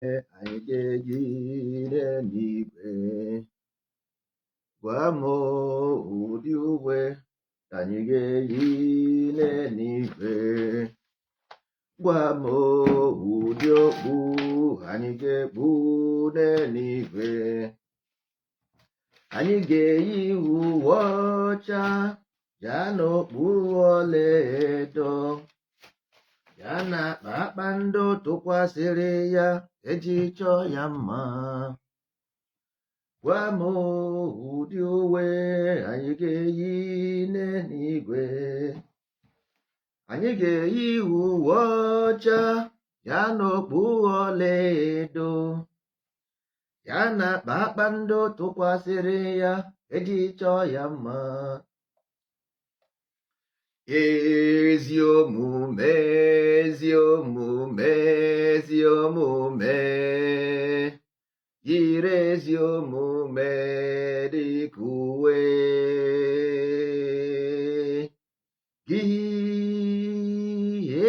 Anyị ga-eyi n'eluigwe. Gwa m ụdị uwe anyị ga-eyi n'eluigwe. Gwa m ụdị okpu anyị ga-ekpu n'eluigwe. Anyị ga-eyi uwe ọcha, ya na okpu ọlaedo, ya na kpakpando tụkwasịrị ya eji chọọ ya mma. Gwa m ụdị uwe anyị ga-eyi n'eluigwe. Anyị ga-eyi uwe ọcha, ya na okpu ọlaedo, ya na kpakpando tụkwasịrị ya eji chọọ ya mma. Ezi omume, ezi omume, ezi omume, yiri ezi omume dịka uwe gị.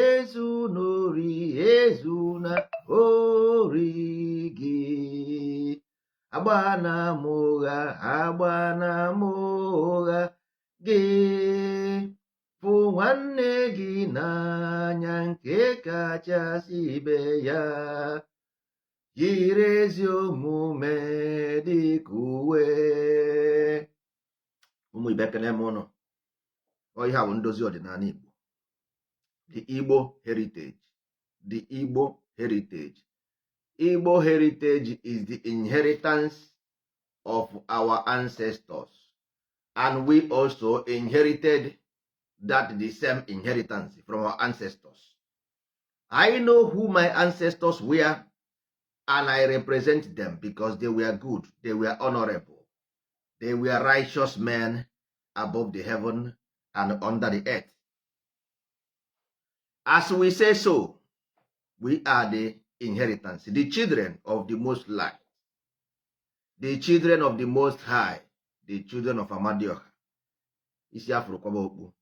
Ezuna ori, ezuna ori gị. Agbana m ụgha, agbana m ụgha gị. Fụ nwanne gị n'anya nke kachasị ibe ya. Yiri ezi omume dịka uwe. Ụmụ ibe, ekene m ụnụ. Ọ ihe a bụ ndozi ọdịnala Igbo, the Igbo heritage, the Igbo heritage. Igbo heritage is the inheritance of our ancestors, and we also inherited that the same inheritance from our ancestors. I know who my ancestors were and I represent them because they were good, they were honorable, they were righteous men above the heaven and under the earth. As we say so, we are the inheritance, the children of the Most Light, the children of the Most High, the children of Amadioha. Isi afụrụ kwaba okpu.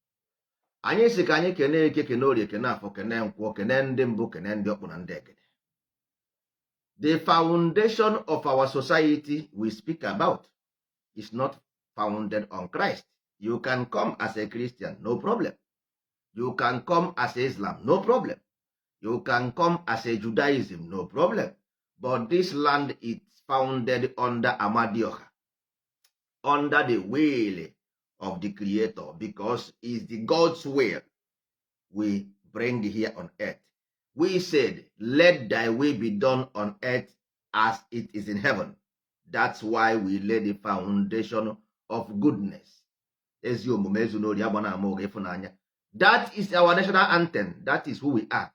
Anyị si ka anyị kene Eke, kene Orie, kene Afọ, kene Nkwọ, kene ndị mbụ, kene ndị ọkpụ na ndị egede. The foundation of our society we speak about is not founded on Christ. You can come as a Christian, no problem. You can come as Islam, no problem. You can come as a Judaism, no problem. But this land is founded under Amadioha, under the will of the Creator, because it's the God's will we bring here on earth. We said, "Let thy will be done on earth as it is in heaven." That's why we lay the foundation of goodness. Ezi omume, ezuna ori, agbana ama ụgha, ịfụnanya. That is our national anthem. That is who we are.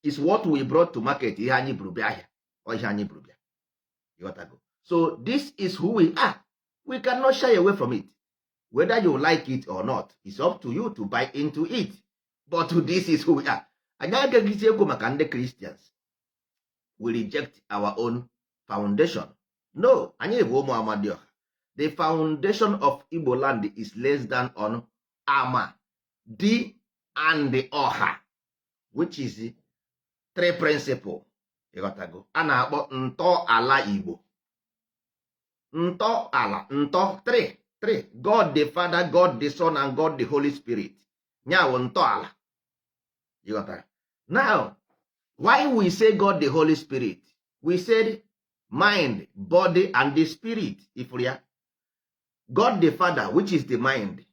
Is what we brought to market. Ihe anyị buru bịa ahịa. Ọ ihe anyị buru bịa. Ịghọtago? So this is who we are. We cannot shy away from it. Whether you like it or not, it's up to you to buy into it. But this is who we are. Anyị agaghịzi ekwu maka ndị Christians. We reject our own foundation. No, anyị bụ ụmụ Amadioha. The foundation of Igbo land is laid down on Ama, Di and the Ọha, which is three principle. Ịghọtago? A na-akpọ ntọala Igbo. Ntọala, ntọ, three, three. God the Father, God the Son and God the Holy Spirit. Nyawo ntọala. Ịghọtara? Now, why we say God the Holy Spirit? We said mind, body and the spirit. Ifuru ya? God the Father, which is the mind,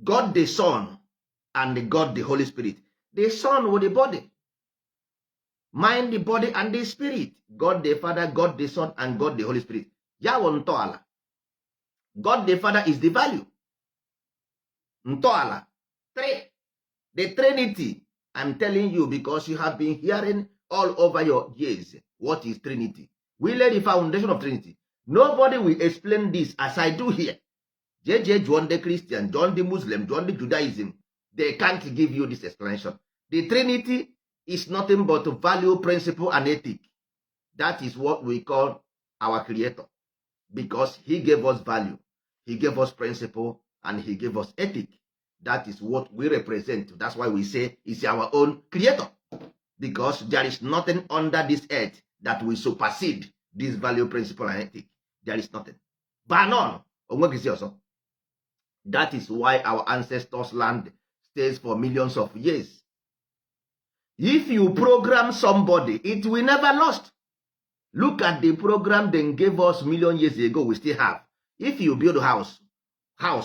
God the Son and God the Holy Spirit. The Son with the body, mind, the body and the spirit. God the Father, God the Son and God the Holy Spirit. Ya wụ ntọala. God the Father is the value. Ntọala three, the Trinity. I'm telling you because you have been hearing all over your years what is Trinity. We lay the foundation of Trinity. Nobody will explain this as I do here. Jee jụọ ndị Christian, jụọ ndị Muslim, jụọ ndị Judaism. They can't give you this explanation. The Trinity is nothing but value, principle and ethic. That is what we call our Creator, because he gave us value, he gave us principle and he gave us ethic. That is what we represent. That's why we say it's our own creator, because there is nothing under this earth. that will supersede this value, principle and ethic. There is nothing, bar none. Onweghịzi ọzọ. That is why our ancestors' land stays for millions of years. If you program somebody, it will never lost. Look at the program they gave us million years ago, we still have. If you build house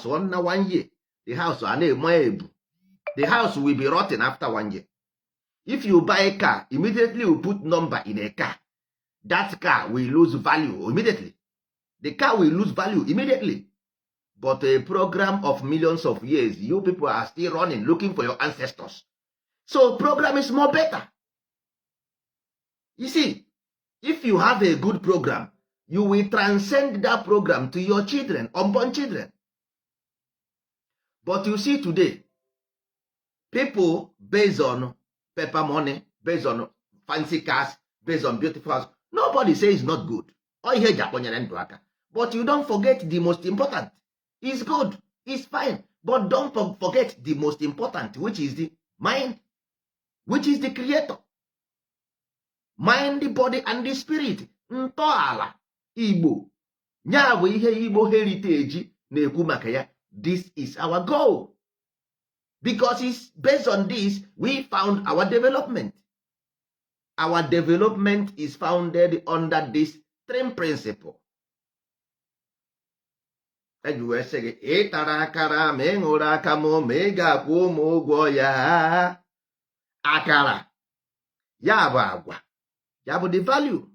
one na one year, the house a na-eme ebu, the house will be rotten after one year. If you buy a car, immediately you put number in a car, that car will lose value immediately. The car will lose value immediately. But a program of millions of years, you people are still running, looking for your ancestors. So program is more better. You see, if you have a good program, you will transcend that program to your children, unborn children. But you see today, people based on paper money, based on fancy cars, based on beautiful house. Nobody say it's not good. Ọ ihe eji akpọnyere ndụ aka. But you don't forget the most important. It's good, it's fine, but don't forget the most important, which is the mind, which is the creator. Mind, the body and the spirit. Ntọala Igbo ya bụ ihe Igbo heritage na-ekwu maka ya. This is our goal, because it's based on this we found our development. Our development is founded under this three principle. Eji wee sị gị, ị tara akara ma ị ṅụrụ akamụ, ma ị ga-akwụ ụmụ ụgwọ ya. Akara ya bụ agwa, ya bụ the value.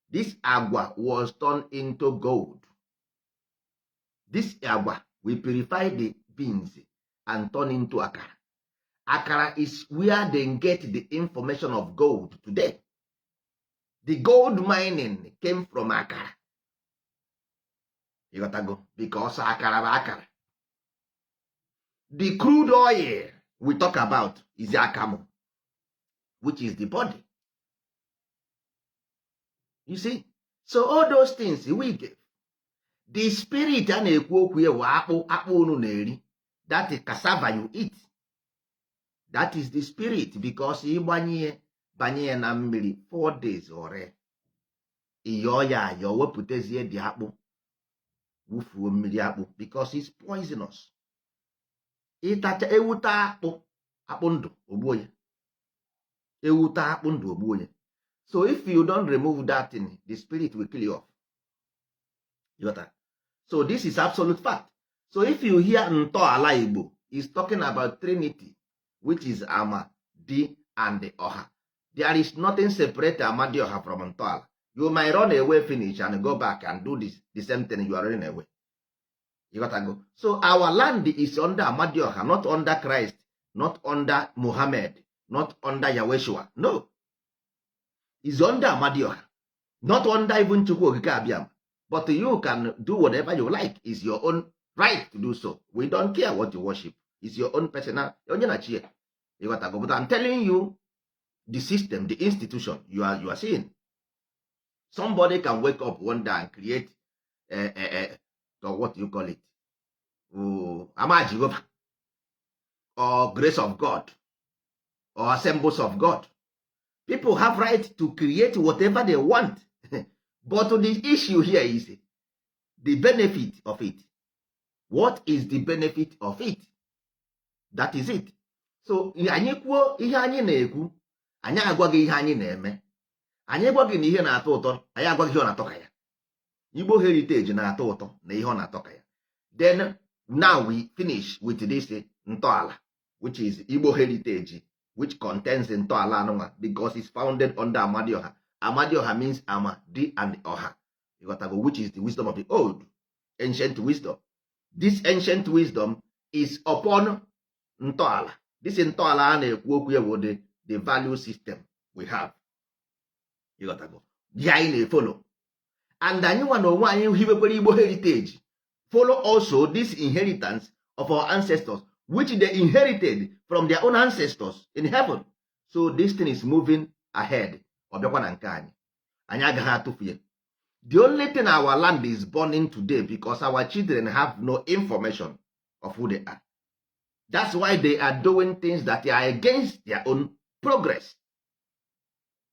This agwa was turned into gold. This agwa, we purify the beans and turn into akara. Akara is where they get the information of gold today. The gold mining came from akara. Ịghọtago? Because akara bụ akara. The crude oil we talk about is akamụ, which is the body. You see, so all those things we gave the spirit a na-ekwu okwu ya wụ akpụ. Akpụ unu na-eri, that cassava you eat, that is the spirit, because ịgbanye ya, banye ya na mmiri 4 days, ore ịyọọ ya ayọ, wepụtazie dị akpụ, wụfuo mmiri akpụ, because it's poisonous. Ịtacha ewute akpụ, akpụ ndụ ogbuo ya. Ewute akpụ ndụ ogbuo ya. So if you don't remove that thing, the spirit will kill you off. You got that? So this is absolute fact. So if you hear ntọala Igbo is talking about Trinity, which is Ama Di and the Ọha. There is nothing separate Amadioha from ntọala. You might run away finish and go back and do this the same thing you are running away. You got to go. So our land is under Amadioha, not under Christ, not under Muhammad, not under Yahweshua. No, is under Amadioha, not under even Chukwu Okike Abiama. But you can do whatever you like. Is your own right to do so. We don't care what you worship. It's your own personal, onye na chi ya. You got to go. But I'm telling you the system, the institution you are seeing. Somebody can wake up one day and create what do you call it, oh, Ama Jehovah or grace of God or assemblies of God. People have right to create whatever they want, but the issue here is the benefit of it. What is the benefit of it? That is it. So anyị kwuo ihe anyị na-ekwu, anyị agwaghị ihe anyị na-eme. Anyị gwa gị na ihe na-atọ ụtọ, anyị agwaghị ihe ọ na-atọ ka ya. Igbo heritage na-atọ ụtọ na ihe ọ na-atọ ka ya. Then now we finish with this ntọala, which is Igbo heritage, which contains ntọala anụnwa, because it's founded under Amadioha. Amadioha means Ama Di and Ọha. Ịghọtago? Which is the wisdom of the old ancient wisdom. This ancient wisdom is upon ntọala. This ntọala a na-ekwu okwu ya bụ the value system we have. Ịghọtago? Ya anyị na-efollow, and anyị nwa na onwe anyị hibekwere Igbo heritage, follow also this inheritance of our ancestors, which they inherited from their own ancestors in heaven. So this thing is moving ahead. Ọ bịakwa na nke anyị, anyị agaghị atụfu ya. The only thing, our land is burning today because our children have no information of who they are. That's why they are doing things that are against their own progress.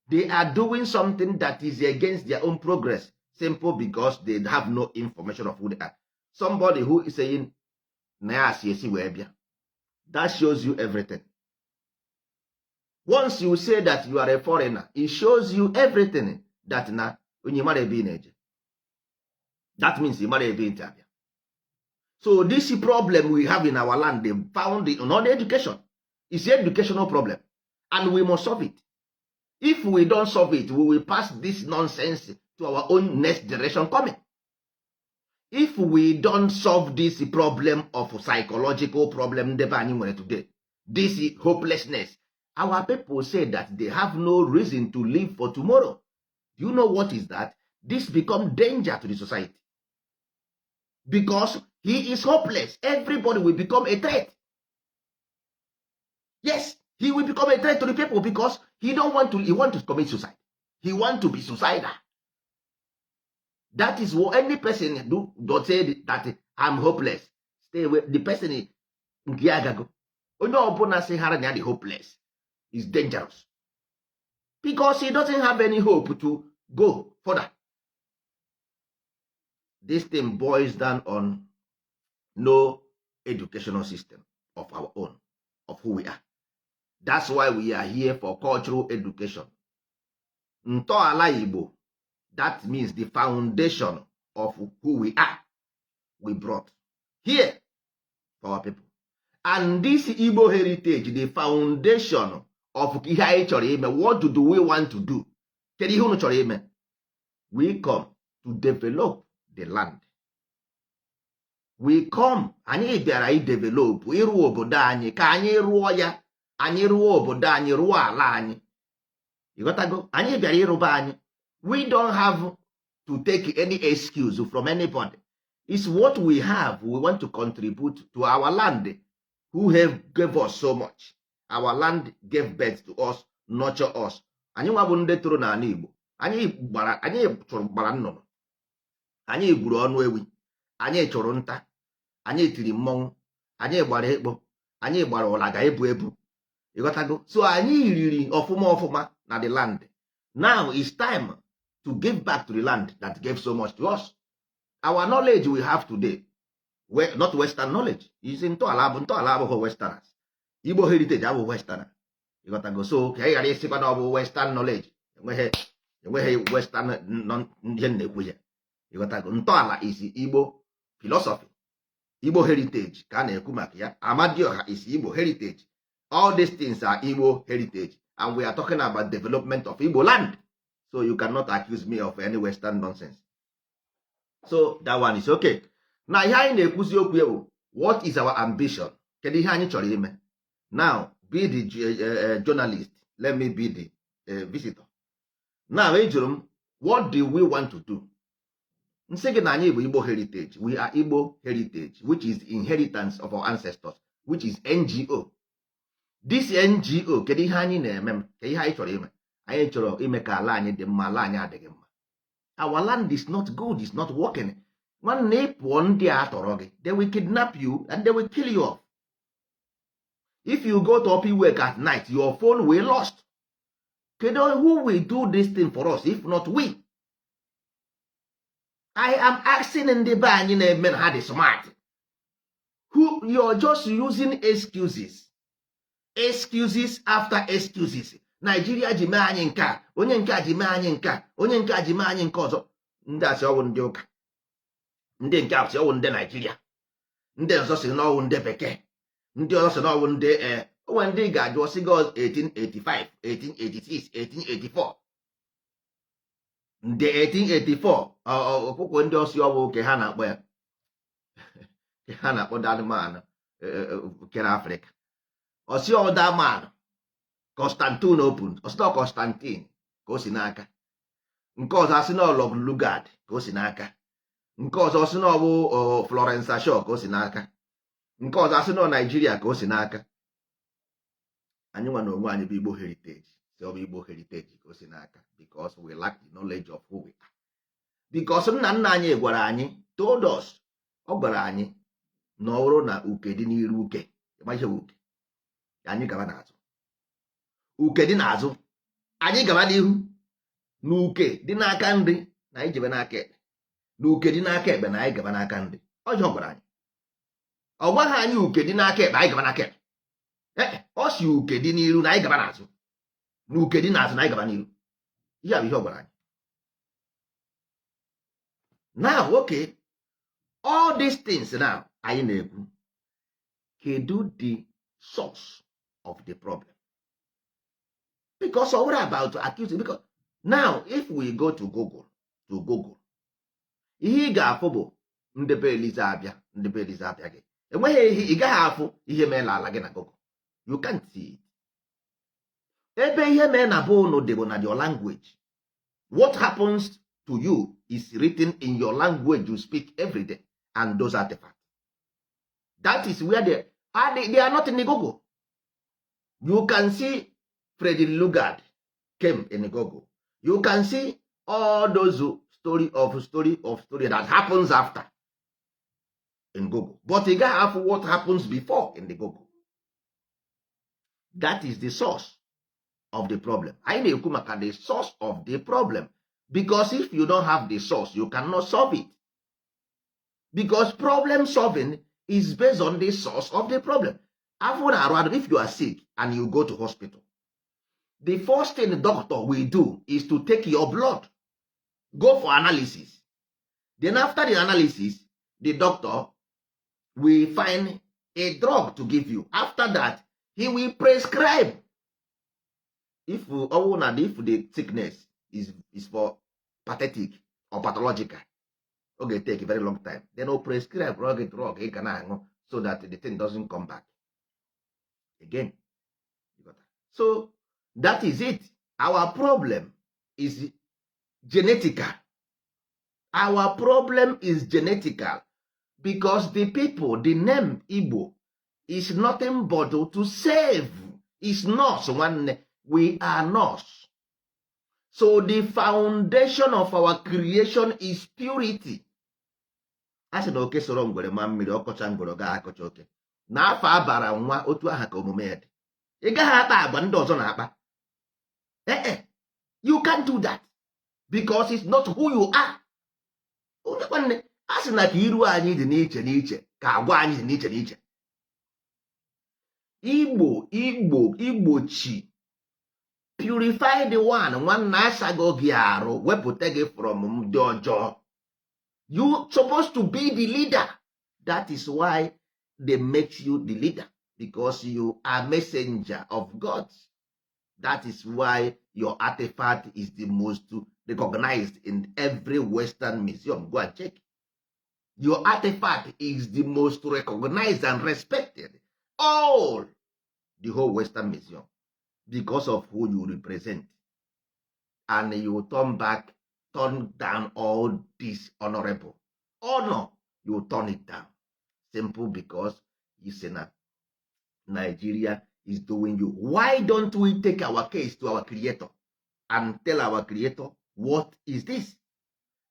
They are doing something that is against their own progress, simple because they have no information of who they are. Somebody who is saying na ya si esi wee bịa, that shows you everything. Once you say that you are a foreigner, it shows you everything, that na onye mara ebe ị na-eje. That means ị mara ebe ị abịa. So this problem we have in our land, they found it not education. It's an educational problem and we must solve it. If we don't solve it, we will pass this nonsense to our own next generation coming. If we don't solve this problem of psychological problem ndebe anyị nwere today, this hopelessness, our people say that they have no reason to live for tomorrow. Do you know what is that? This become danger to the society because he is hopeless. Everybody will become a threat. Yes, he will become a threat to the people because he don't want to, he want to commit suicide. He want to be suicidal. That is what any person do say that I'm hopeless, stay away. The person nke ya agago. Onye ọbụla sị hara na ya dị hopeless is dangerous because he doesn't have any hope to go further. This thing boils down on no educational system of our own, of who we are. That's why we are here for cultural education. Ntọala Igbo, that means the foundation of who we are, we brought here for our people. And this Igbo heritage, the foundation of ihe anyị chọrọ ime. What do we want to do? Kedu ihe unu chọrọ ime? We come to develop the land. We come, anyị bịara idevelop, ịrụ obodo anyị, ka anyị rụọ ya. Anyị rụọ obodo anyị, rụọ ala anyị. Ịghọtago? Anyị bịara ịrụba anyị. We don't have to take any excuse from anybody. It's what we have we want to contribute to our land, who have gave us so much. Our land gave birth to us, nurture us. Anyị nwa bụ ndị toro n'ala Igbo. Anyị gbara, anyị chụrụ, gbara nnụnụ, anyị gwuru ọnụ ewi, anyị chụrụ nta, anyị tiri mmọnwụ, anyị gbara ekpo, anyị gbara ụlaga, ebu ebu. Ịghọtago? So anyị riri ọfụma ọfụma na the land. Now it's time to give back to the land that gave so much to us. Our knowledge we have today, not western knowledge, is ntọala bụ ntọala, abụghị westerners. Igbo heritage abụghị westerner. Ịghọtago? So ka ị ghara ịsịkwa na ọ bụ western knowledge. Enweghị western ihe m na-ekwu ya. Ịghọtago? Ntọala is Igbo philosophy, Igbo heritage ka a na-ekwu maka ya. Amadioha is Igbo heritage. All these things are Igbo heritage and we are talking about development of Igbo land, so you cannot accuse me of any western nonsense. So that one is okay. Na ihe anyị na-ekwuzi okwu ya bụ, what is our ambition? Kedu ihe anyị chọrọ ime? Now be the journalist, let me be the visitor. Now ị jụrụ m, what do we want to do? Nsị gị na anyị bụ Igbo heritage. We are Igbo heritage, which is inheritance of our ancestors, which is NGO. This NGO, kedu ihe anyị na-eme? Ka ihe anyị chọrọ ime, anyị chọrọ ime ka ala anyị dị mma. Ala anyị adịghị mma. Our land is not good, is not working. Nwanne, ị pụọ, ndị a tọrọ gị. They will kidnap you and they will kill you off. If you go to Upper Iweka at night, your phone will lost. Kedu who will do this thing for us if not we? I am asking ndị be anyị na-eme na ha dị smart, who you're just using excuses, excuses after excuses. Nigeria ji mee anyị nke a, onye nke a ji mee anyị nke a, onye nke a ji mee anyị nke ọzọ. Ndị asị ọwụ ndị ụka, ndị nke asị ọwụ ndị Naijiria, ndị ọzọ si n'ọwụ ndị bekee, ndị ọzọ si n'ọwụ ndị ee onwe ndị ga-ajụ ọsị gị 1885, 1886, 1884, ndị 1884 ọkwụkwọ, ndị ọsị ọwụ ke ha na-akpọ ya, ke ha na-akpọ that man kere Afrịka, ọsị ọ man Constantine open, ọsị na Constantine ka o si n'aka. Nke ọzọ asị na Lord Lugard ka o si n'aka. Nke ọzọ ọsị na ọ bụ Florence Shaw ka o si n'aka. Nke ọzọ asị na Naijiria ka o si n'aka. Anyị nwa na onwe anyị bụ Igbo heritage si ọ bụ Igbo heritage ka o si n'aka, because we lack the knowledge of who we are, because nna nna anyị gwara anyị, told us, ọ gwara anyị na ọ bụrụ na uke dị n'iru uke, ịma ihe bụ uke, anyị gaba n'azụ. Uke dị n'azụ, Anyị gaba n'ihu n'uke dị n'aka nri na anyị jebe n'aka ekpe, na uke dị n'aka ekpe na anyị gaba n'aka nri. Ọjọọ gwara anyị, ọ gwaghị anyị uke dị n'aka ekpe anyị gaba n'aka ekpe. Ee, ọ si uke dị n'iru na anyị gaba n'azụ, na uke dị n'azụ na anyị gaba n'iru. Ihe a bụ ihe ọ gwara anyị. Now, okay, all these things now anyị na-ekwu, kedu the source of the problem? Because ọ bụrụ about accusing, because now if we go to Google, ihe ị ga-afụ bụ ndebe Eliza abịa, ndebe Eliza abịa gị enweghị ihe ị gaghị afụ. Ihe mee n'ala gị na Google, you can't see it. Ebe ihe mee na be unu dị bụ na your language. What happens to you is written in your language you speak every day, and those artifacts, that is where they are. They are not in the Google. You can see Frederick Lugard came in the Google. You can see all those story of story of story that happens after in Google, but you gaghị afụ what happens before in the Google. That is the source of the problem. Anyị na-ekwu maka the source of the problem, because if you don't have the source, you cannot solve it, because problem solving is based on the source of the problem. Afọ na arụ arụ, if you are sick and you go to hospital, the first thing the doctor will do is to take your blood, go for analysis. Then after the analysis, the doctor will find a drug to give you. After that, he will prescribe. If ọwụ na if the sickness is for pathetic or pathological, ọ ga-take a very long time. Then o prescribe drug drug ị ga na-aṅụ so that the thing doesn't come back again. So that is it. Our problem is genetical. Our problem is genetical because the people, the name Igbo is nothing but to save. Is nurse. Nwanne, we are nurse. So the foundation of our creation is purity. A sị na oke soro ngwere ma mmiri ọkọcha, ngwere ga akọcha oke. Na afọ abara nwa otu aha ka omume ya dị. Ị gaghị akpa agwa ndị ọzọ na-akpa. Ee, you can't do that because it's not who you are. Onye nwanne, a sị na ka iru anyị dị n'iche n'iche ka agwa anyị dị n'iche n'iche. Igbo, Igbo, Igbo chi purify the one. Nwanne, asago gị arụ, wepụta gị from ndị ọjọọ. You supposed to be the leader. That is why they make you the leader, because you are messenger of God. That is why your artifact is the most recognized in every Western museum. Go and check. Your artifact is the most recognized and respected all the whole Western museum because of who you represent. And you turn back, turn down all this honorable honor. You turn it down simple because you say na Nigeria is doing you. Why don't we take our case to our creator and tell our creator, what is this,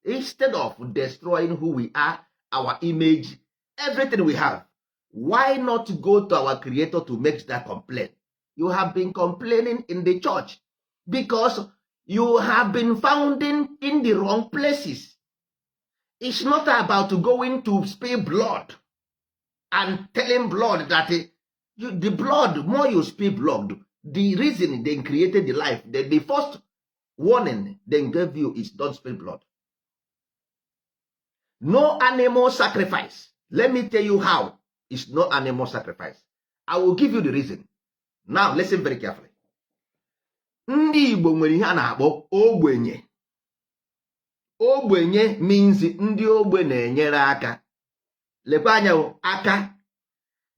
instead of destroying who we are, our image, everything we have? Why not go to our creator to make that complaint? You have been complaining in the church because you have been founding in the wrong places. It's not about going to spill blood and telling blood that you, the blood, more you spill blood, the reason they created the life, the first warning they gave you is don't spill blood. No animal sacrifice. Let me tell you how. It's no animal sacrifice. I will give you the reason. Now listen very carefully. Ndị Igbo nwere ihe a na-akpọ ogbenye. Ogbenye means ndị ogbe na-enyere aka. Lekwa anya o, aka.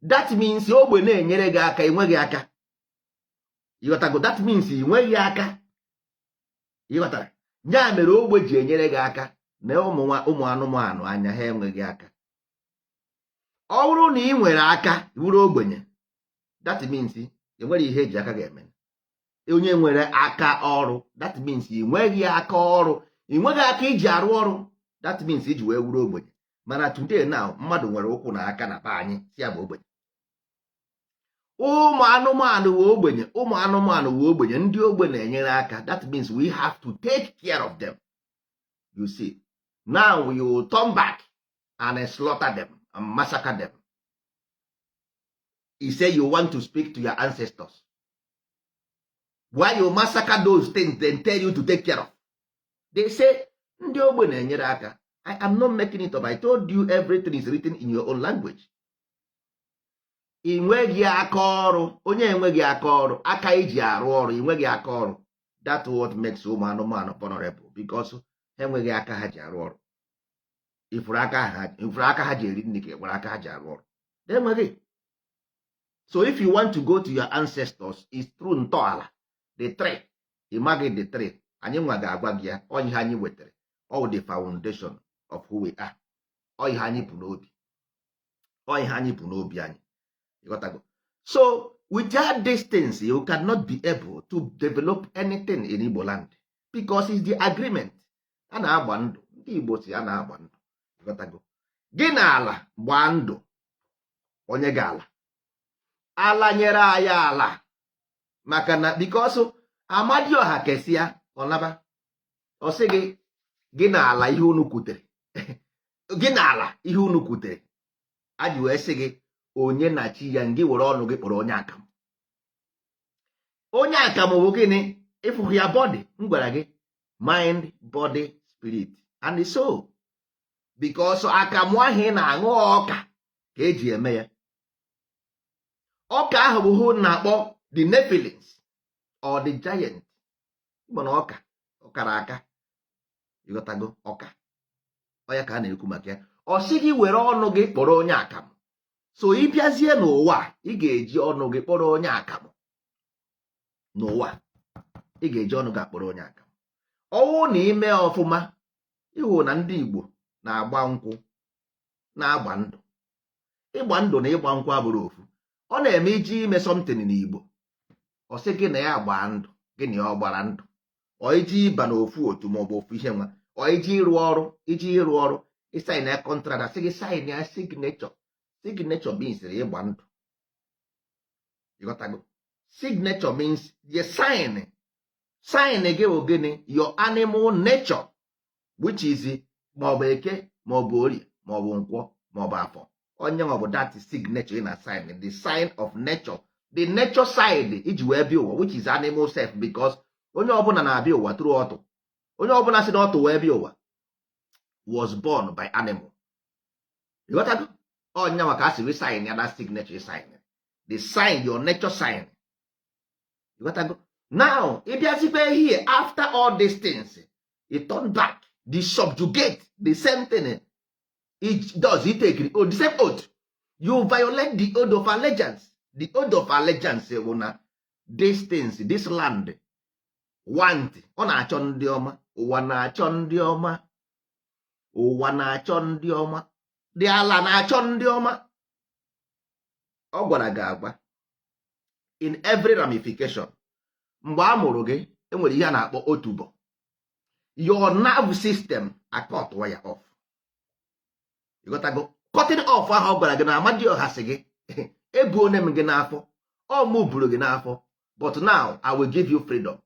That means ogbe na-enyere gị aka, enweghị aka. Ịghọtago? That means ị nweghị aka. Ịghọtara? Ya mere ogbe ji enyere gị aka na ụmụ ụmụ anụmanụ anya ha enweghị aka. Ọ bụrụ na ị nwere aka bụrụ ogbenye, that means enwere ihe eji aka ga-eme. Onye nwere aka ọrụ, that means ị nweghị aka ọrụ, ị nweghị aka iji arụ ọrụ. That means iji wee wuru ogbenye. Mana today now, mmadụ nwere ụkwụ na aka na be anyị si ya bụ ogbenye. Ụmụ anụmanụ wee ogbenye, ụmụ anụmanụ wee ogbenye, ndị ogbe na-enyere aka. That means we have to take care of them. You see, now we will turn back and slaughter them and massacre them. You say you want to speak to your ancestors. Why you massacre those things they tell you to take care of? They say ndị ogbe na-enyere aka. I am not making it up. I told you everything is written in your own language. Ị nweghị aka ọrụ. Onye enweghị aka ọrụ, aka iji arụ ọrụ, ị nweghị aka ọrụ. That what makes ụmụ anụmanụ vulnerable, because ha enweghị aka ha ji arụ ọrụ. Ifuru aka ha, ifuru aka ha ji eri nri, ka nwere aka ha ji arụ ọrụ? Enweghị. So if you want to go to your ancestors, is through ntọala, the tree. Ị maghị the tree. Anyị nwa ga-agwa gị ya. Ọ ihe anyị wetara, all the foundation of who we are. Ọ ihe anyị bụ n'obi, ọ ihe anyị bụ n'obi anyị. Ịghọtago? So without these things, you cannot be able to develop anything in Igbo land, because it's the agreement. A na-agba ndụ. Ndị Igbo si a na-agba ndụ. Ịghọtago? Gị na ala gbaa ndụ. Onye gị ala, ala nyere anyị ala, maka na because Amadioha kesịa ọnaba, ọ sị gị, gị na ala ihe unu kwutere, gị na ala ihe unu kwutere a ji wee sị gị onye na chi ya. Ngị were ọnụ gị kpọrọ onye akamụ. Onye akamụ bụ gịnị? Ịfụhụ ya, body m gwara gị, mind, body, spirit and the soul, because akamụ ahụ ị na-aṅụ, ọka ka eji eme ya. Ọka ahụ bụ hụ na-akpọ the Nephilims or the giant. Mana ọka ọkara aka, ịghọtago? Ọka ọ ya ka a na-ekwu maka ya. Ọ sị gị were ọnụ gị kpọrọ onye akamụ. So ị bịazie n'ụwa, ị ga-eji ọnụ gị kpọrọ onye akamụ. N'ụwa, ị ga-eji ọnụ gị akpọrọ onye akamụ. Ọwụ na ime ọfụma, ịhụ na ndị Igbo na-agba nkwụ, na-agba ndụ. Ịgba ndụ na ịgba nkwụ abụrụ ofu. Ọ na-eme iji ime something n'Igbo, ọ sị gị na ya gbaa ndụ, gị na ya ọ gbara ndụ. Ọ iji ịba n'ofu otu maọbụ ofu ihe nwa, ọ iji ịrụ ọrụ, iji ịrụ ọrụ, ị sign ya contract, asị gị sign ya signature. Signature means ịgba ndụ. Ịghọtago? Signature means the sign. Sign gị bụ gịnị? Your animal nature, which is maọbụ Eke, maọbụ Orie, maọbụ Nkwọ, maọbụ Afọ. Onye maọbụ that signature ị na sign, the sign of nature, the nature side iji wee bịa ụwa, which is animal self, because onye ọbụla na-abịa ụwa through ọtụ. Onye ọbụla si n'ọtụ wee bịa ụwa was born by animal. Ịghọtago? Ọnya maka a sịrị sign ya, that signature sign, the sign, your nature sign. Ịghọtago? Now ịbịazikwa here, after all these things, you turn back, the subjugate the same thing it does. You take the same oath, you violate the oath of allegiance. The oath of allegiance bụ na these things, this land want, ọ na-achọ ndị ọma. Ụwa na-achọ ndị ọma. Ụwa na-achọ ndị ọma. Dị ala na-achọ ndị ọma. Ọ gwara gị agwa in every ramification. Mgbe a mụrụ gị, enwere ihe a na-akpọ otubo. Your nerve system a-cut ya off. Ịghọtago? Cutting off ahụ ọ gwara gị na Amadioha sị gị ebuone m gị n'afọ, ọ mụ buru gị n'afọ, but now I will give you freedom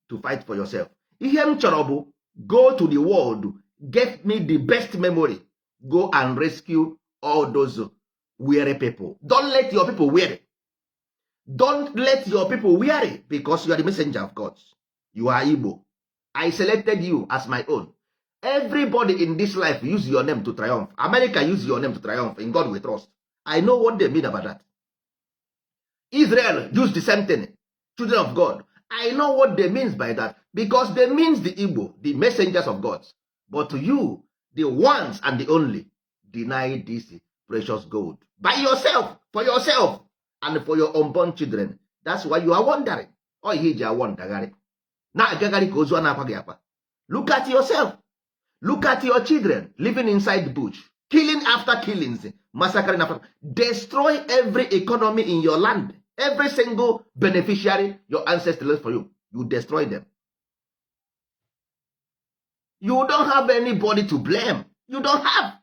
to fight for yourself. Ihe m chọrọ bụ go to the world, get me the best memory, go and rescue all those weary people. Don't let your people weary. Don't let your people weary, because you are the messenger of God. You are Igbo. I selected you as my own. Everybody in this life use your name to triumph. America use your name to triumph. In God we trust. I know what they mean about that. Israel use the same thing, children of God. I know what they means by that, because they means the Igbo, the messengers of God. But to you, the ones and the only, deny this precious gold by yourself, for yourself and for your unborn children. That's why you are wondering. Ọ ihe iji awọndagharị na-agagharị ka ozu a na-akwa gị akwa. Look at yourself. Look at your children living inside the bush, killing after killings, massacring after, destroy every economy in your land. Every single beneficiary your ancestors left for you, you destroy them. You don't have anybody to blame. You don't have.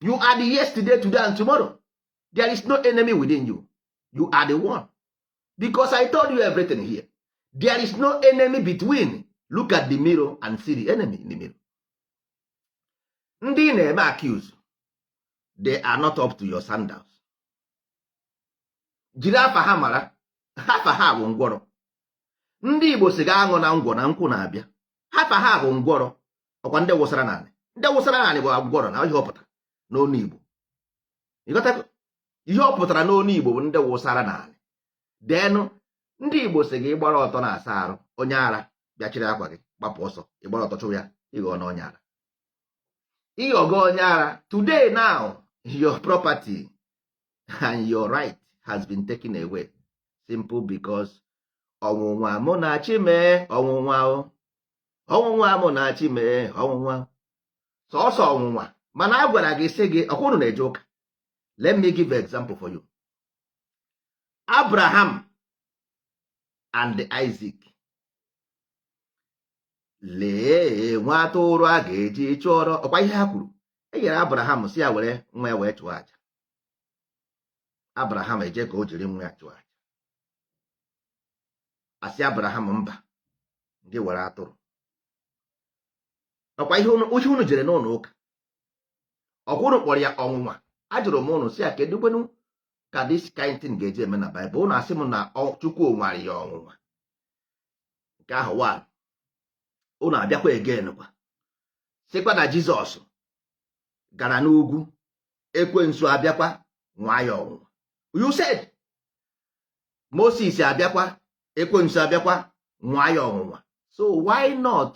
You are the yesterday, today and tomorrow. There is no enemy within you. You are the one, because I told you everything here. There is no enemy between. Look at the mirror and see the enemy in the mirror. Ndị na-eme accuse, they are not up to your sandals. Jiri afa ha mara, afa ha bụ ngwọrọ. Ndị Igbo si ga aṅụ na ngwọ na nkwụ na-abịa. Afa ha bụ ngwọrọ. Ọkwa ndị wụsara naanị, ndị wụsara naanị bụ ngwọrọ na ihe ọ pụtara n'onu Igbo. Ịghọtago? Ihe ọ pụtara n'onu Igbo bụ ndị wụsara naanị. Denụ ndị Igbo si gị gbara ọtọ na-asa arụ, onye ara bịachiri akwa gị, gbapụ ọsọ, ịgbara ọtọ chụrụ ya, ịghọ na onye ara, ịghọgo onye ara. Today now, your property and your right has been taken away, simple, because ọnwụnwa mụ na chi mee ọnwụnwa o, ọnwụnwa mụ na chi mee ọnwụnwa, sọọsọ ọnwụnwa. Mana a gwara gị, sị gị ọkwụrụ na-eje ụka. Let me give an example for you. Abraham and Isaac. Lee nwa atụrụ a ga-eji chụọrọ. Ọkwa ihe ha kwuru, e nyere Abraham, si ya were nwa ya wee chụọ aja. Abraham eje ka o jiri nwa ya chụọ aja. Asị Abraham mba, gị were atụrụ. Ọkwa ihe unu jere n'ụlọ ụka, ọkwa unu kpọrọ ya ọnwụnwa. Ajụrụ m ụnụ si ya, kedu kwenu ka this kind thing ga-eji eme na Baịbụl? Ụnụ asị m na Chukwu nwara ya ọnwụnwa. Nke ahụ wa ụnụ abịakwa again kwa, sịkwa na Jizọs gara n'ugwu, ekwensu abịakwa nwa ya ọnwụnwa. You said Moses abịakwa, ekwensu abịakwa nwa ya ọnwụnwa. So why not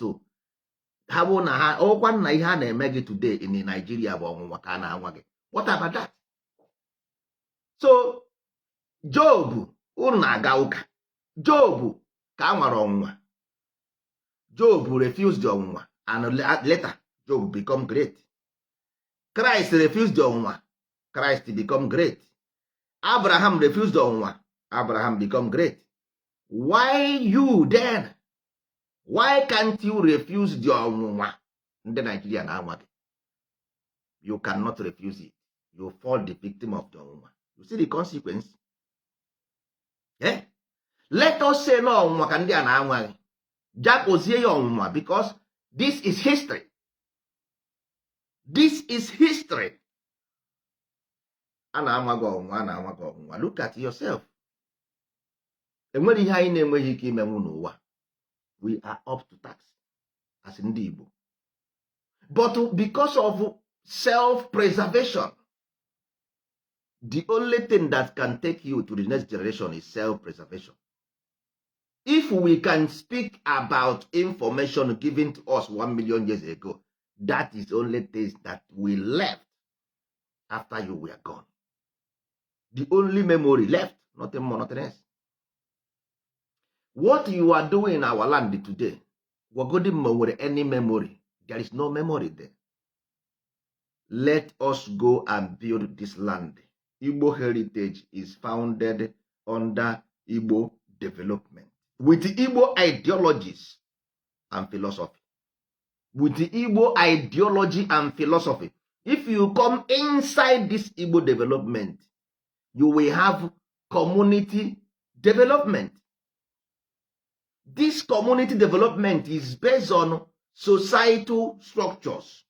ha bụ na ha ọkwa nna ihe a na-eme gị today in Nigeria bụ ọnwụnwa ka a na-anwa gị? What about that? So Job, unu na-aga ụka, Job ka a nwara ọnwụnwa. Job refused the ọnwụnwa and later Job become great. Christ refused the ọnwụnwa, Christ become great. Abraham refused the ọnwụnwa, Abraham become great. Why you then? Why can't you refuse the ọnwụnwa ndị Nigeria na-anwa gị? You cannot refuse it. You fall the victim of the ọnwụnwa. You see the consequence, eh? Let us say na ọnwụnwa ka ndị a na-anwa gị, jakpozie ya ọnwụnwa, because this is history. This is history. A na-anwa gị ọnwụnwa, a na-anwa gị ọnwụnwa. Look at yourself. Enwere ihe anyị na-enweghị ike imenwu n'ụwa. We are up to task as ndị Igbo, but because of self-preservation, the only thing that can take you to the next generation is self-preservation. If we can speak about information given to us 1 million years ago, that is only things that we left after you were gone, the only memory left, nothing more, nothing else. What you are doing in our land today, gwagodi ma nwere any memory? There is no memory there. Let us go and build this land. Igbo heritage is founded under Igbo development with Igbo ideologies and philosophy, with the Igbo ideology and philosophy. If you come inside this Igbo development, you will have community development. This community development is based on societal structures,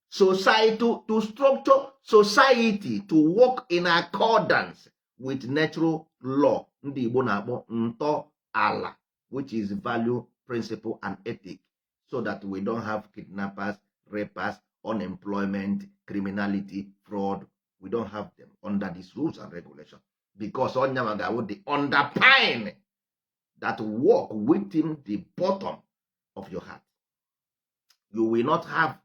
societal to structure society to work in accordance with natural law ndị Igbo na-akpọ ntọ ala, which is value, principle and ethic, so that we don't have kidnappers, rapers, unemployment, criminality, fraud. We don't have them under these rules and regulation, because onyanwa ga-awụ the underpin that work within the bottom of your heart. You will not have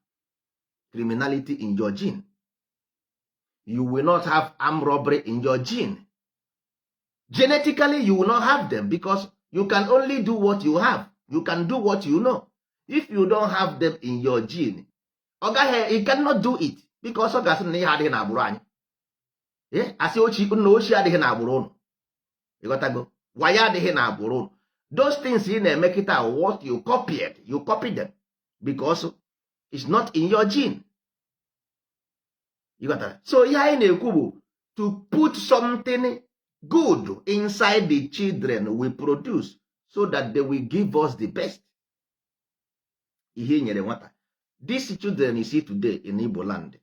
criminality in your gene. You will not have armed robbery in your gene. Genetically, you will not have them, because you can only do what you have. You can do what you know. If you don't have them in your gene, ọ gaghị, you cannot do it, because ọ ga-asị na ihe adịghị n'agbụrụ anyị. Asị ochi nna ochie adịghị n'agbụrụ ụnụ. Ịghọtago? Wayo adịghị n'agbụrụ ụnụ. Those things ị na-eme kịta, what you copied, you copy them because it's not in your gene. Ịghọtara? So ihe anyị na-ekwu bụ To put something good inside the children we produce so that they will give us the best. Ihe i nyere nwata, these children you see today in Igbo land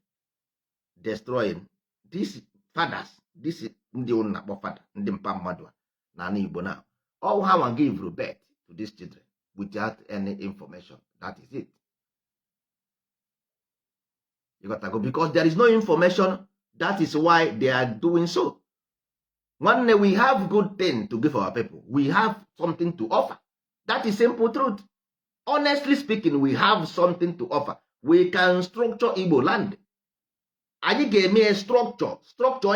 destroying these fathers, this ndị unu na-akpọ fada, ndị mpa mmadụ a na Igbo now, all ha nwa give birth to these children without any information. That is it. You got to go because there is no information. That is why they are doing so. Nwanne, we have good thing to give our people. We have something to offer. That is simple truth. Honestly speaking, we have something to offer. We can structure Igbo land. Anyị ga-eme structure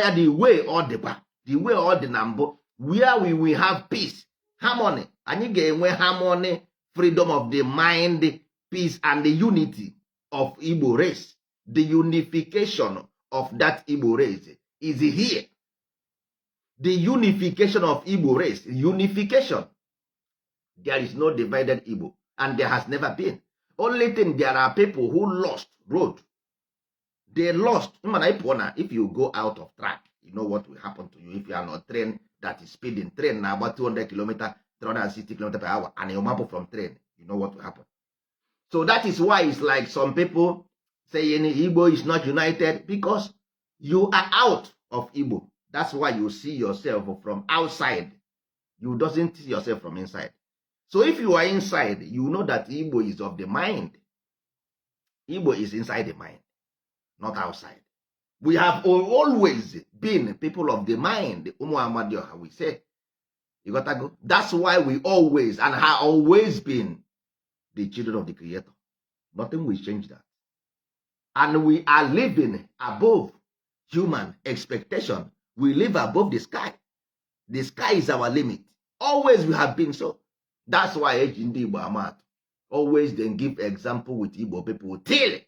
ya the way ọ dịkwa, the way ọ dị na mbụ, where we will have peace, harmony. Anyị ga-enwe harmony, freedom of the mind, peace and the unity of Igbo race. The unification of that Igbo race is here. The unification of Igbo race, unification. There is no divided Igbo, and there has never been. Only thing, there are people who lost road. They lost. Mana ị pụọ na, if you go out of track, you know what will happen to you. If you are not train that is speeding, train na about 200 km, 360 km per hour, and you map from train, you know what will happen. So that is why it's like some people saying Igbo is not united, because you are out of Igbo. That's why you see yourself from outside. You doesn't see yourself from inside. So if you are inside, you know that Igbo is of the mind. Igbo is inside the mind, not outside. We have always been people of the mind. Ụmụ Amadioha, we say. You got to go. That's why we always and have always been the children of the Creator. Nothing will change that. And we are living above human expectation. We live above the sky. The sky is our limit. Always we have been so. That's why eji ndị Igbo ama atụ. Always then give example with Igbo people till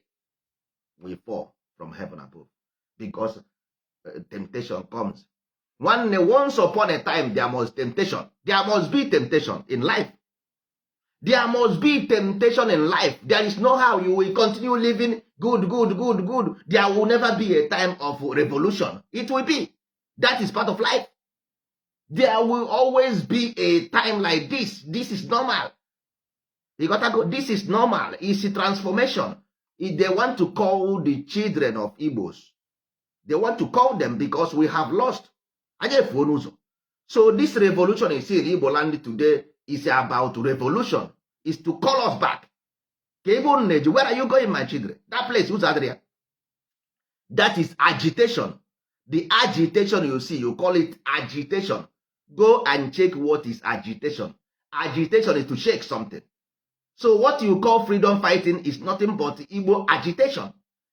we fall from heaven above, because temptation comes. Nwanne, once upon a time there must temptation. There must be temptation in life. There must be temptation in life. There is no how you will continue living good, good, good, good. There will never be a time of revolution. It will be. That is part of life. There will always be a time like this. This is normal. You gotta go. This is normal. It's a transformation. If they want to call the children of Igbos, they want to call them because we have lost. Anyị efuo n'ụzọ. So this revolution you see in Igbo land today is about revolution, is to call us back. Ka ebe unu na-eji, where are you going, my children? That place, ụzọ adịrị ya. That is agitation. The agitation you see, you call it agitation. Go and check what is agitation. Agitation is to shake something. So what you call freedom fighting is nothing but Igbo agitation.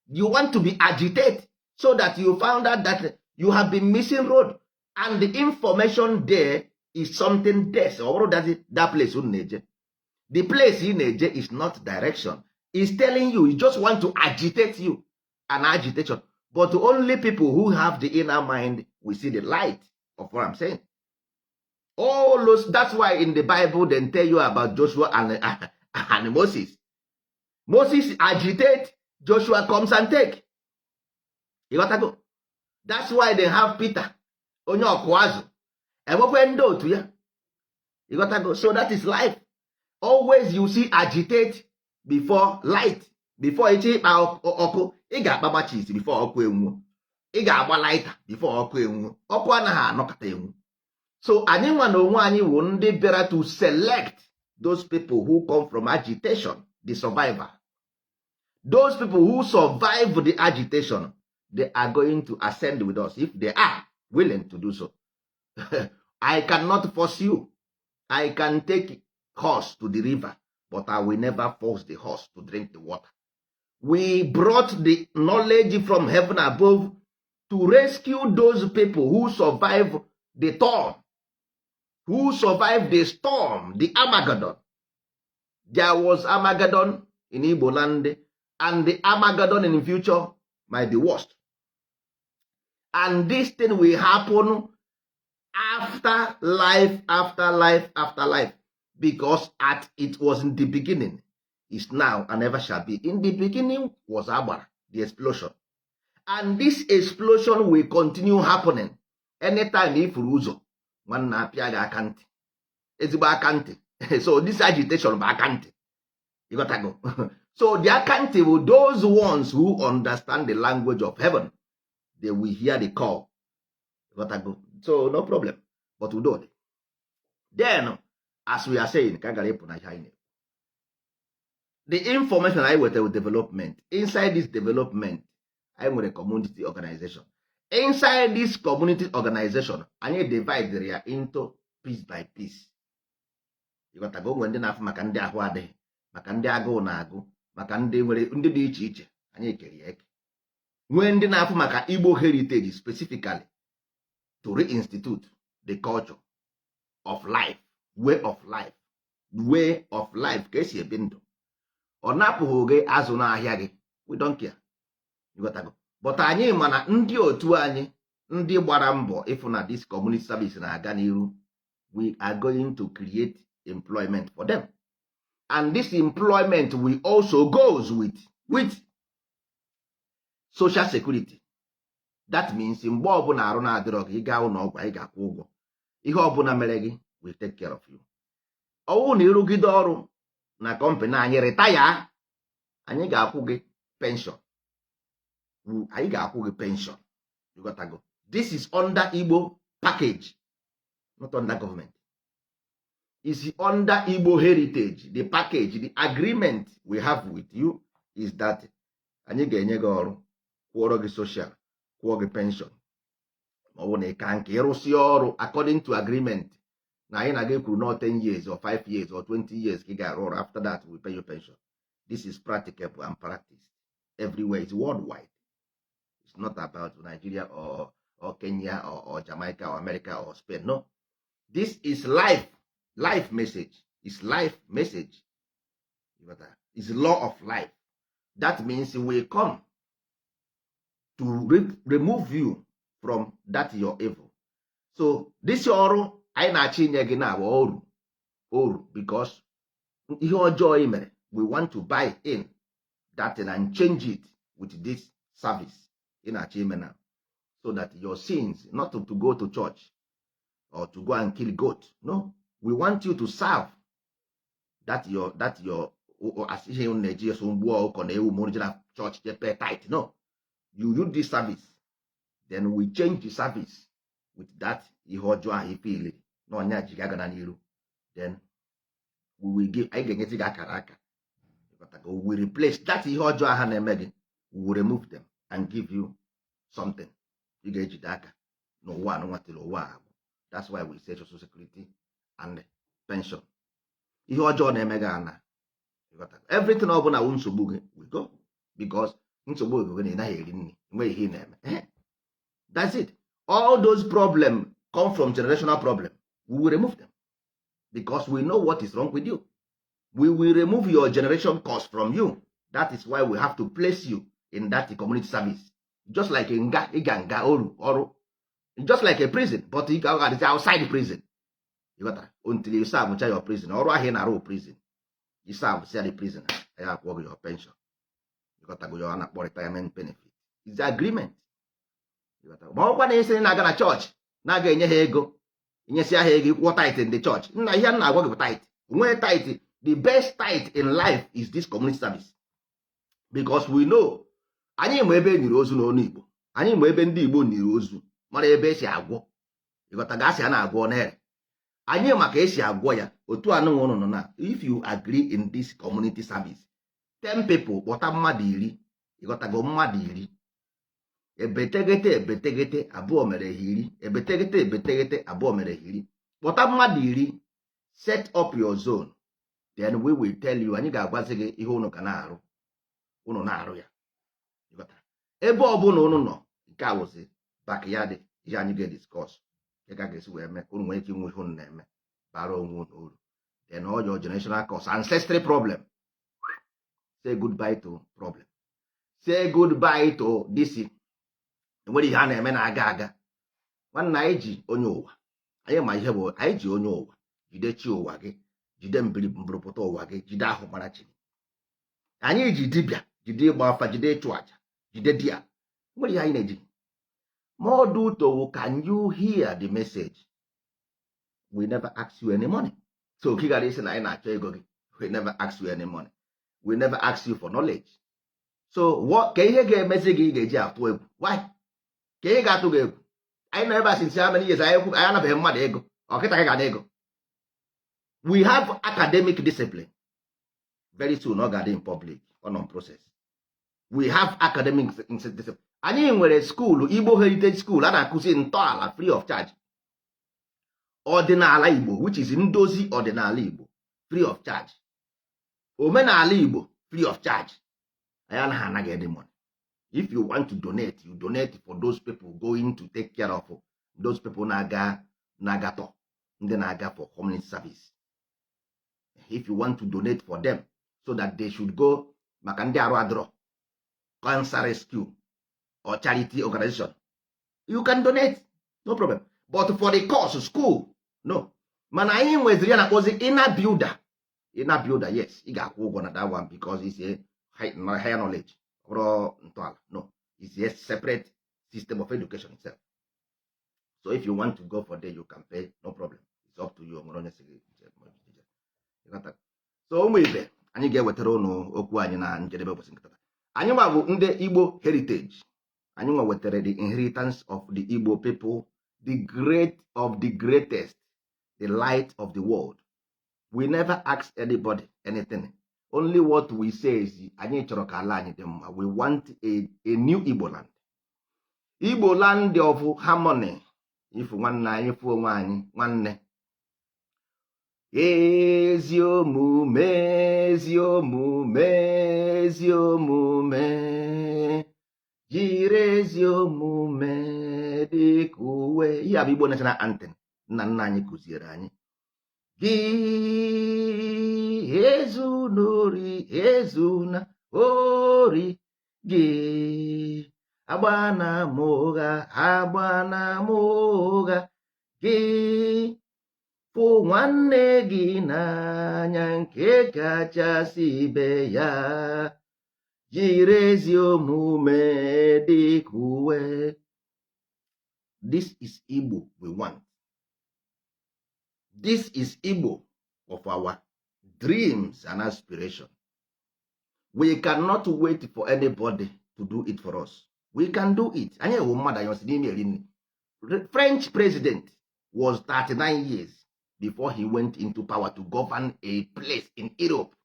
You want to be agitate so that you found out that you have been missing road, and the information there is something there. Ọ bụrụ that that place unu na-eje, the place ị na-eje is not direction. Is telling you, you just want to agitate you, an agitation. But only people who have the inner mind will see the light of what I'm saying. All those, that's why in the Bible they tell you about Joshua and Moses. Moses agitate, Joshua comes and take. You got to go. That's why they have Peter, onye ọkụ azụ, enwekwe ndị otu ya. You got to go. So that is life. Always you see agitate before light. Before ịchọ ịkpa ọkụ, ị ga-akpa matches before ọkụ enwuo. Ị ga-agba lighter before ọkụ enwuo. Ọkụ anaghị anọkọta enwu. So anyị nwa na onwe anyị wụ ndị bịara to select those people who come from agitation, the survivor. Those people who survive the agitation, they are going to ascend with us if they are willing to do so. I cannot force you. I can take horse to the river, but I will never force the horse to drink the water. We brought the knowledge from heaven above to rescue those people who survive the storm, who survived the storm, the Armageddon. There was Armageddon in Igbo land, and the Armageddon in the future might be worst. And this thing will happen after life, after life, after life, because at it was in the beginning, is now, and never shall be. In the beginning was agbara, the explosion. And this explosion will continue happening. Anytime ifuru ụzọ, nwanne, apịa gị aka ntị, ezigbo aka ntị. So this agitation bụ aka ntị, ịghọtago? So the aka ntị bụ those ones who understand the language of heaven. They will hear the call, ịghọtago? So no problem, but udo dị. Then, as we are saying, ka a gara ịpụ na ihe anyị na-ekwu, the information anyị wetara with development. Inside this development, anyị nwere community organization. Inside this community organization, anyị divided ya into piece by piece, ịghọtago? Onwe ndị na-afụ maka ndị ahụ adịghị, maka ndị agụụ na-agụ, maka ndị nwere ndị dị iche iche. Anyị kere ya eke, nwee ndị na-afụ maka Igbo heritage, specifically to reinstitute the culture of life, way of life, way of life, ka esi ebi ndụ. Ọ napụghị gị azụ n'ahịa gị, we don't care, ịghọtago? But anyị ma na ndị otu anyị, ndị gbara mbọ ịfụ na this community service na-aga n'iru, we are going to create employment for them, and this employment will also goes with social security. That means mgbe ọbụla arụ na-adịrọ gị, ị gaa ụlọ ọgwụ, anyị ga-akwụ ụgwọ. Ihe ọbụla mere gị, we take care of you. Ọwụ na ịrụgide ọrụ na company anyị, retire, anyị ga-akwụ gị pension, anyị ga-akwụ gị pension, ịghọtago? This is under Igbo package, not under government. Is under Igbo heritage. The package, the agreement we have with you is that anyị ga-enye gị ọrụ, kwụọrọ gị social, kwụọ gị pension, ma ọ bụ na ị ka nke ịrụsị ọrụ according to agreement na anyị na gị kwuru, not 10 years or 5 years or 20 years ka ị ga-arụ ọrụ. After that, we pay you pension. This is practicable and practiced everywhere. It's worldwide. It's not about Nigeria or Kenya or Jamaica or America or Spain. No, this is life, life message. Is life message. Is law of life. That means we come to remove you from that your evil. So this ọrụ anyị na-achọ inye gị na oru oru, because ihe ọjọọ ị mere, we want to buy in that thing and change it with this service ị na-achọ ime na, so that your sins, not to go to church or to go and kill goat. No, we want you to serve that your as ihe unu na-eji eso mgbuo ọkụkọ na ewu ma na church je pay tithe. No, you use this service, then we change the service with that ihe ọjọọ ahụ ife iliri na ọnya ji ga na n'iru. Then we will give, anyị ga-enyezi gị akara aka. We will replace that ihe ọjọọ ahụ na-eme gị. We will remove them and give you something ị ga-ejide aka n'ụwa anụnwa till ụwa agwụ. That's why we say social security and pension. Ihe ọjọọ na-eme gị ana, everything ọbụla wụ nsogbu gị, we go, because nsogbu gị na ị naghị eri nri, enweghị ihe ị na-eme. That's it. All those problem come from generational problem. We will remove them because we know what is wrong with you. We will remove your generation curse from you. That is why we have to place you in that community service, just like nga ịga nga oru ọrụ, just like a prison, but ị ga outside prison, you got, until you serve your prison. Ọrụ ahụ ị na-arụ, prison you serve sia the prison, anyị akwụọ gị your pension, you got go, your na-akpọ retirement benefit. Is the agreement. Ma ọkwa na isi na-aga na chọọchị na-aga enye ha ego, nyesịa ha ego, ịkwụọ tithe in the church. Nna, ihe m na-agwa gị bụ tithe nwee tithe. The best tithe in life is this community service, because we know, anyị ma ebe e nyiri ozu n'ọnụ Igbo, anyị ma ebe ndị Igbo nyiri ozu, mara ebe esi agwọ, ịghọta? Gasị a na-agwọ n'ere anyị maka esi agwọ ya. Otu anụnwa ụnụ nọ na, if you agree in this community service, 10 people, kpọta mmadụ 10, ịghọtago? Mmadụ 10, ebeteghete ebeteghete abụọ mere ha 10, ebeteghete ebeteghete abụọ mere ha 10. Kpọta mmadụ 10, set up your zone, then we will tell you, anyị ga-agwazi gị ihe ụnụ ka na-arụ, ụnụ na-arụ ya. Ịghọtara? Ebe ọbụla ụnụ nọ, nke a wụzi backyard. Ihe anyị ga-ediscuss nke ka ga-esi wee mee ka ụnụ nwee ike inwe ihe ụnụ na-eme bara onwe ụnụ uru. Then all your generational curse, ancestry problem, say goodbye to problem, say goodbye to this. Enwere ihe a na-eme na-aga aga. Nwanne, anyị ji onye ụwa, anyị ma ihe bụ anyị ji onye ụwa. Jide chi ụwa gị, jide mbiri mbụrụpụta ụwa gị, jide ahụ mara chi. Anyị ji dibịa, jide ịgba afa, jide ịchụ aja, jide di ya. Nwere ihe anyị na-eji ma ọ dị ụtọ. Can you hear the message? We never ask you any money, so ka ị ghara isi na anyị na-achọ ego gị. We never ask you any money, we never ask you for knowledge. So what ka ihe ga-emezi gị ị ga-eji atụ egwu? Why ka ị ga-atụ gị egwu? Anyị nọ ebe a since how many years? Anyị anyị anabeghị mmadụ ego. Ọkịta gị ga na ego. We have academic discipline. Very soon ọ ga-adị in public on on process. We have academic discipline. Anyị nwere school, Igbo Heritage School, a na-akụzi ntọala free of charge, ọdịnala Igbo, which is ndozi ọdịnala Igbo, free of charge, omenala Igbo, free of charge. Anyị anaghị anaghị any money. If you want to donate, you donate for those people going to take care of those people na-aga na-agatọ ndị na-aga for community service. If you want to donate for them so that they should go maka ndị arụ adịrọ, cancer rescue or charity organization, you can donate, no problem. But for the course school, no. Mana anyị nweziri ya na-akpọzi inner builder. Inner builder, yes, ị ga-akwụ ụgwọ na that one because it's a higher knowledge. Ọ ntọala, no, it's a separate system of education itself. So if you want to go for there, you can pay, no problem. It's up to you. Nwere onye sị gị. So ụmụ ibe, anyị ga-ewetara ụnụ okwu anyị na njedebe ụbọchị nkịta. Anyị nwa bụ ndị Igbo Heritage. Anyị nwa wetara the inheritance of the Igbo people, the great of the greatest, the light of the world. We never ask anybody anything. Only what we say is anyị chọrọ ka ala anyị dị mma. We want a new Igbo land, Igbo land of harmony. Ifu nwanne anyị, fụ onwe anyị nwanne. Ezi omume, ezi omume, ezi omume, jiri ezi omume dịka uwe. Ihe a bụ Igbo national anthem nna nna anyị kụziere anyị. Gị ezunori, ezuna ori, gị agbana m ụgha, agbana m ụgha, gị fụ nwanne gị n'anya nke kachasị ibe ya, jiri ezi omume dịka uwe. This is Igbo we want. This is Igbo of our dreams and aspiration. We cannot wait for anybody to do it for us. We can do it. Anyị ewu mmadụ, anyị osi n'ime eri nri. French president was 39 years before he went into power to govern a place in Europe.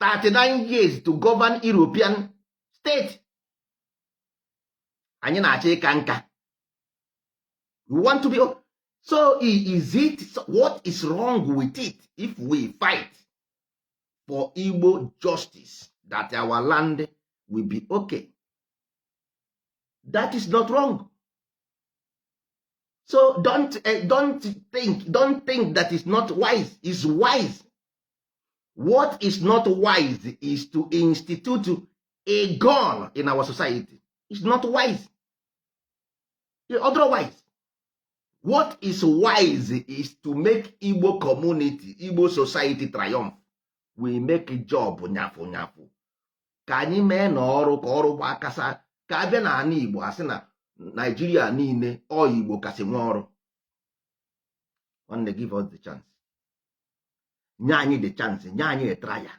39 years to govern European state. Anyị na-achọ ịka nka. We want to be so. Is it so, what is wrong with it if we fight for Igbo justice, that our land will be okay? That is not wrong. So don't think that is not wise. Is wise. What is not wise is to institute a gun in our society. It's not wise. Otherwise, what is wise is to make Igbo community, Igbo society triumph. We make job nyafụ nyafụ ka anyị mee na ọrụ ka ọrụ gbaa kasa, ka abịa n'ala Igbo, asị na Naijiria niile, ọ Igbo kasị nwee ọrụ. Nwanne, give us the chance. Nye anyị the chance, nye anyị try ya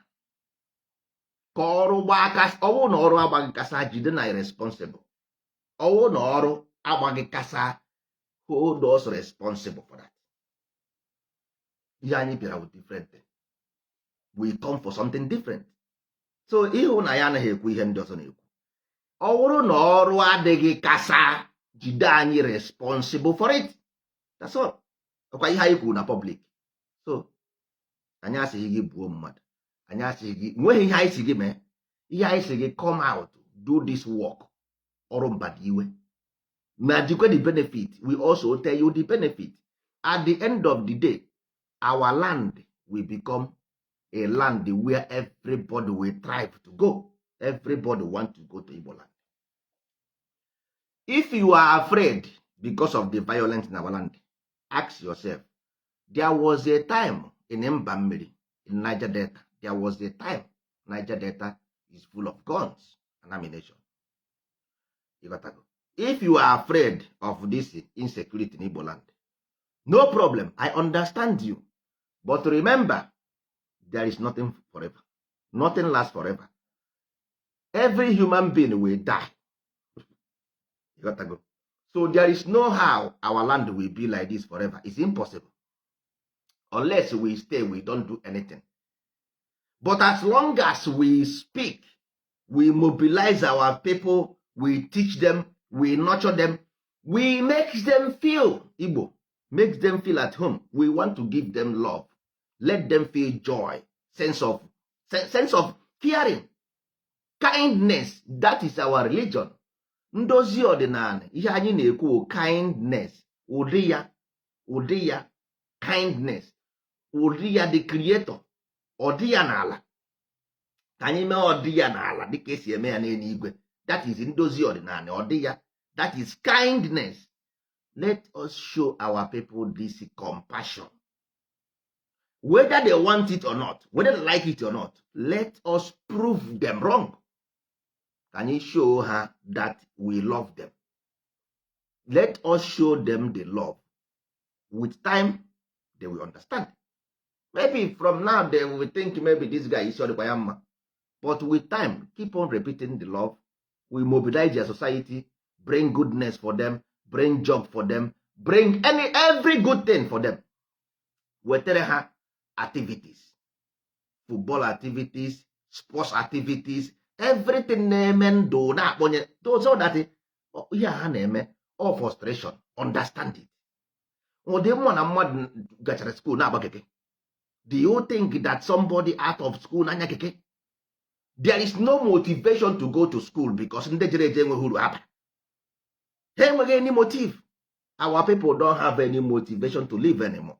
ka ọrụ gbaa kasa. Ọwụ na ọrụ agbaghị kasa, jide na responsible. Ọwụ na ọrụ agbaghị kasa, hold us responsible for that. Ihe anyị bịara with different thing. We come for something different. So ịhụ na ya anaghị ekwu ihe ndị ọzọ na-ekwu. Ọ bụrụ na ọrụ adịghị kasa, jide anyị responsible for it. That's all. Ọkwa ihe anyị kwuru na public. So anyị asịghị gị buo mmadụ, anyị asịghị gị nweghị ihe anyị si gị mee. Ihe anyị si gị, come out, do this work. Ọrụ mbada iwe ma jikwe the benefit. We also tell you the benefit. At the end of the day, our land will become a land where everybody will thrive to go. Everybody want to go to Igbo land. If you are afraid because of the violence in our land, ask yourself, there was a time in mba mmiri, in Niger Delta, there was a time Niger Delta is full of guns and ammunition. Ịghọtago? If you are afraid of this insecurity in Igbo land, no problem, I understand you. But remember, there is nothing forever. Nothing lasts forever. Every human being will die. Ịghọtago? So there is no how our land will be like this forever. It's impossible, unless we stay, we don't do anything. But as long as we speak, we mobilize our people, we teach them, we nurture them, we make them feel Igbo, make them feel at home. We want to give them love, let them feel joy, sense of caring, kindness. That is our religion, ndozi ọdịnala. Ihe anyị na-ekwu bụ kindness, ụdị ya, ụdị ya, kindness, ụdị ya, the creator, ọdị ya n'ala. Ka anyị mee ọdị ya n'ala dịka esi eme ya n'eluigwe. That is ndozi ọdịnala, ọdị ya. That is kindness. Let us show our people this compassion, whether they want it or not, whether they like it or not. Let us prove them wrong. Ka anyị show ha that we love them. Let us show them the love. With time, they will understand. Maybe from now they will think maybe this guy is ọdịkwa ya mma, but with time, keep on repeating the love. We mobilize their society, bring goodness for them, bring job for them, bring any every good thing for them. Wetara ha activities, football activities, sports activities, everything na-eme ndụ na-akpọnye, so that ihe a ha na-eme, all frustration. Understand it. Ụdị mmụọ na mmadụ gachara school na-agba keke. Do you think that somebody out of school n'anya keke, there is no motivation to go to school, because ndị jere eje enweghị uru ha bara. Ha enweghị any motive. Our people don't have any motivation to live anymore,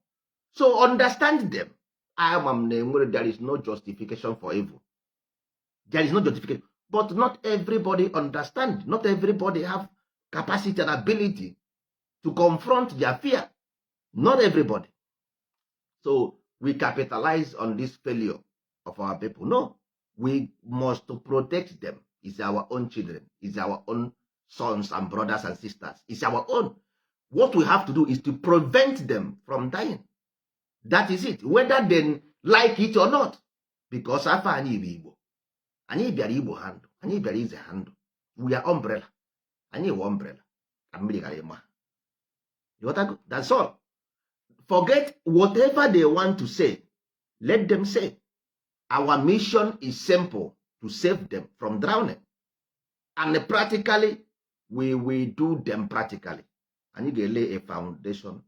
so understand them. Ama m na enwere, there is no justification for evil. There is no justification, but not everybody understand. Not everybody have capacity and ability to confront their fear. Not everybody. So we capitalize on this failure of our people? No, we must protect them. It's our own children. It's our own sons and brothers and sisters. It's our own. What we have to do is to prevent them from dying. That is it, whether they like it or not, because afọ anyị bụ Igbo, anyị bịara Igbo ha ndụ, anyị bịara ize ha ndụ. We are umbrella. Anyị wụ umbrella ka mmiri ghara ịma. You? That's all. Forget whatever they want to say. Let them say. Our mission is simple: to save them from drowning. And practically, we will do them practically. Anyị ga-lay a foundation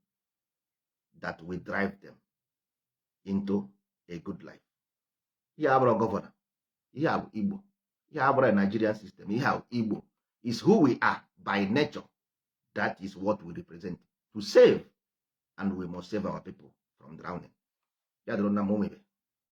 that will drive them into a good life. Ihe abụrụ governor, ihe a bụ Igbo, ihe abụrụ Nigerian system, ihe a bụ Igbo, is who we are by nature. That is what we represent to save, and we must save our people from drowning. Ya dụrụ na m, ụmụ ibe.